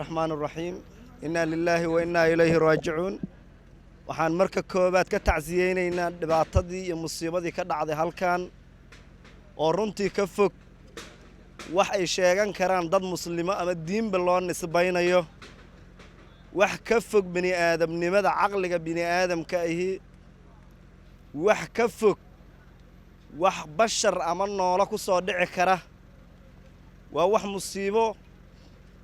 Raxmaan raxiim, innaa lilaahi wa innaa ilayhi raajicuun. Waxaan marka koowaad ka tacsiyeynaynaa dhibaatadii iyo musiibadii ka dhacday halkan, oo runtii ka fog wax ay sheegan karaan dad muslimo ama diinba loo nisbaynayo, wax ka fog bini aadamnimada, caqliga bini aadamka ahi, wax ka fog wax bashar ama noolo ku soo dhici kara. Waa wax musiibo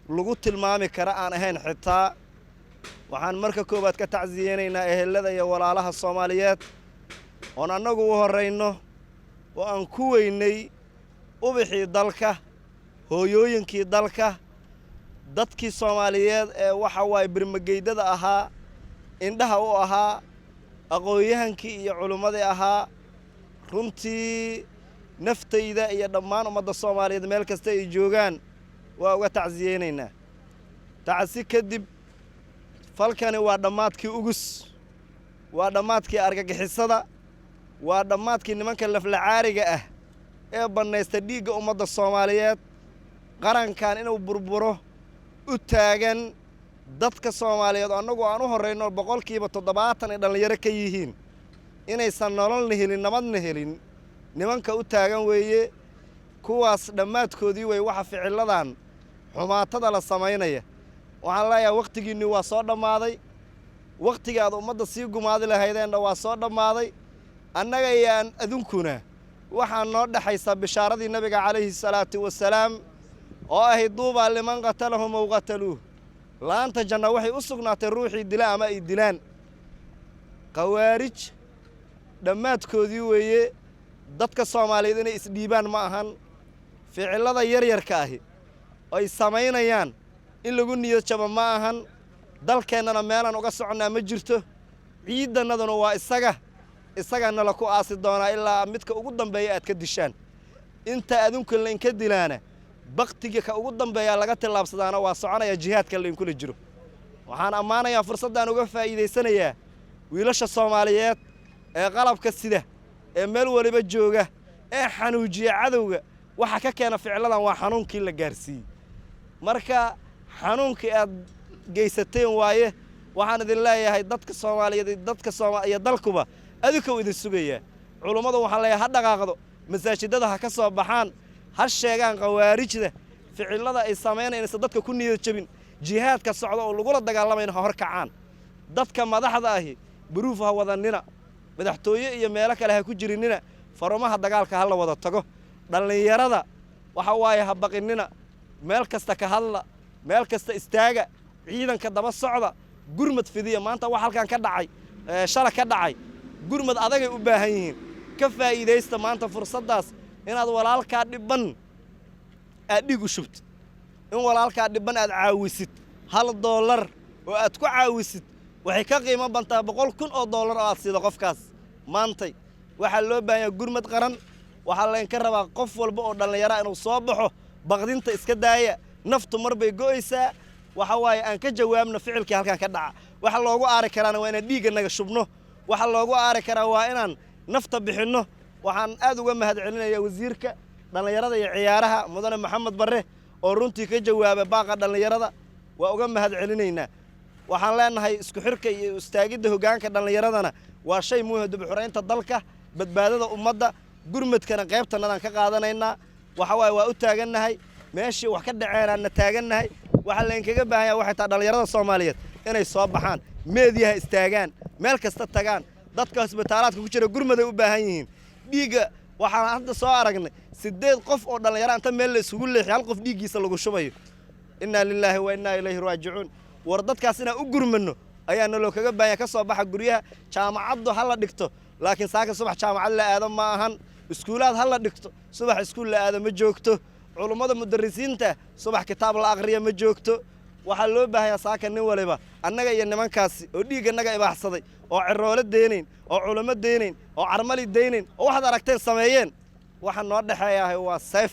lagu tilmaami kara aan ahayn xitaa. Waxaan marka koowaad ka tacsiyeynaynaa ehelada iyo walaalaha Soomaaliyeed oon annagu u horrayno oo aan ku weynay ubixii dalka, hooyooyinkii dalka, dadkii Soomaaliyeed ee waxa waaye birmageydada ahaa, indhaha u ahaa, aqoon-yahankii iyo culimmadii ahaa. Runtii naftayda iyo dhammaan ummadda Soomaaliyeed meel kasta ay joogaan waa uga tacsiyeynaynaa. Tacsi kadib, falkani waa dhammaadkii ugus, waa dhammaadkii argagixisada, waa dhammaadkii nimanka laflacaariga ah ee bannaysta dhiigga ummadda Soomaaliyeed, qarankan inuu burburo u taagan. Dadka Soomaaliyeed oo annagu aan u horrayno, 70% ay dhallinyaro ka yihiin, inaysan nololna helin, nabadna helin nimanka u taagan weeye. Kuwaas dhammaadkoodii wey waxa ficilladan xumaatada la samaynaya. Waxaan leeyahay, wakhtigiinnii waa soo dhammaaday, wakhtigii aad ummadda sii gumaadi lahaydeenna waa soo dhammaaday. Annaga iyo aan adunkuna waxaa noo dhexaysaa bishaaradii Nabiga calayhi salaatu wasalaam oo ahayd: "Duubaa liman qatalahum ow qataluuh." Laanta janna waxay u sugnaatay ruuxii dila ama ay dilaan. Khawaarij dhammaadkoodii weeye. Dadka Soomaaliyeed inay isdhiibaan ma ahan. Ficillada yaryarka ahi ay samaynayaan in lagu niyad jabo ma ahan. Dalkeennana meelaan uga soconnaa ma jirto. Ciidannaduna waa isaga, isagana la ku aasi doonaa ilaa midka ugu dambeeya aad ka dishaan. Inta adunka lainka dilaana, baktiga ka ugu dambeeyaa laga tillaabsadaana, waa soconaya jihaadka lainkula jiro. Waxaan ammaanayaa, fursaddaan uga faa'iidaysanayaa wiilasha Soomaaliyeed ee qalabka sida ee meel waliba jooga ee xanuujiya cadowga. Waxa ka keena ficiladan waa xanuunkii la gaarsiiyey. Marka xanuunkii aad geysateen waaye. Waxaan idin leeyahay, dadka Soomaaliyeed, dadka sooma iyo dalkuba adinkou idin sugayaa. Culummadu waxaan leeyahay ha dhaqaaqdo, masaajidada ha ka soo baxaan, ha sheegaan khawaarijda ficillada ay samaynayan, inaysan dadka ku niyad jabin. Jihaadka socda oo lagula dagaalamayna ha hor kacaan. Dadka madaxda ahi buruuf ha wadanina, madaxtooye iyo meelo kale ha ku jirinina, farumaha dagaalka ha la wada tago. Dhallinyarada waxa waaye ha baqinina, meel kasta ka hadla, meel kasta istaaga, ciidanka daba socda, gurmad fidiya. Maanta wax halkan ka dhacay, shala ka dhacay, gurmad adagay u baahan yihiin. Ka faa'iidaysta maanta fursaddaas inaad walaalkaa dhibban aad dhiig u shubtid, in walaalkaa dhibban aad caawisid. $1 oo aad ku caawisid waxay ka qiimo bantaa $100,000 oo aad siida qofkaas. Maantay waxaa loo baahan yahay gurmad qaran. Waxaa laynka rabaa qof walba oo dhallinyara inuu soo baxo. Baqdinta iska daaya, naftu mar bay go'aysaa. Waxa waaye aan ka jawaabno ficilkii halkan ka dhaca. Waxa loogu aari karaana waa inaan dhiigga naga shubno. Waxa loogu aari karaa waa inaan nafta bixinno. Waxaan aad uga mahad celinayaa wasiirka dhallinyarada iyo ciyaaraha, mudane Maxamed Barre, oo runtii ka jawaaba baaqa dhallinyarada. Waa uga mahad celinaynaa. Waxaan leenahay, isku xirka iyo istaagidda hoggaanka dhallinyaradana waa shay muhim dib u xoreynta dalka, badbaadada ummadda. Gurmadkana qaybtanadaan ka qaadanaynaa. Waxa waaye waa u taagannahay, meeshii wax ka dhaceenaanna taagannahay. Waxaa laynkaga baahan yahay waxay tahay dhallinyarada Soomaaliyeed inay soo baxaan, meediyaha istaagaan, meel kasta tagaan. Dadka isbitaalaadka ku jira gurmaday u baahan yihiin. Dhiigga waxaan hadda soo aragnay siddeed qof oo dhallinyaro inta meel la isugu leexiy, hal qof dhiiggiisa lagu shubayo. Innaa lilaahi wa innaa ilayhi raajicuun. War dadkaas inaan u gurmanno ayaa naloo kaga baahanya. Ka soo baxa guryaha. Jaamacaddu ha la dhigto, laakiin saaka subax jaamacad la aado ma ahan. Iskuulaad ha la dhigto, subax iskuul la aado ma joogto. Culummada mudarisiinta subax kitaab la aqriya ma joogto. Waxaa loo baahanyaa saaka nin waliba, annaga iyo nimankaasi oo dhiigga naga ibaaxsaday, oo ciroolo deynayn, oo culummo deynayn, oo carmali deynayn, oo waxaad aragteen sameeyeen, waxa noo dhexeeyahay waa seef.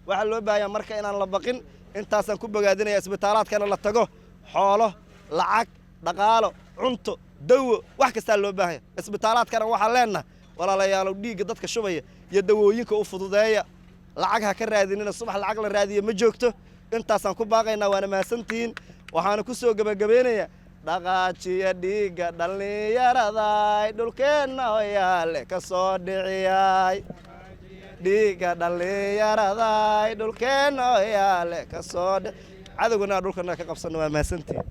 Waxaa loo baahanyaa marka inaan la baqin. Intaasaan ku bogaadinaya. Isbitaalaadkana la tago, xoolo, lacag, dhaqaalo, cunto, dawo, wax kastaa loo baahanya. Isbitaalaadkana waxaan leenahay, walaalayaalow, dhiigga dadka shubaya iyo dawooyinka u fududeeya, lacag ha ka raadinina. Subax lacag la raadiyo ma joogto. Intaasaan ku baaqaynaa, waana mahadsantihiin. Waxaana ku soo gebagabeynayaa: dhaqaajiya dhiigga dhallinyaraday, dhulkeenna hoyaale ka soo dhiciyay. Dhiigga dhallinyaraday, dhulkeenna hoyaale ka soo dhic, cadowgana dhulkana ka qabsanno. Waa mahadsantihin.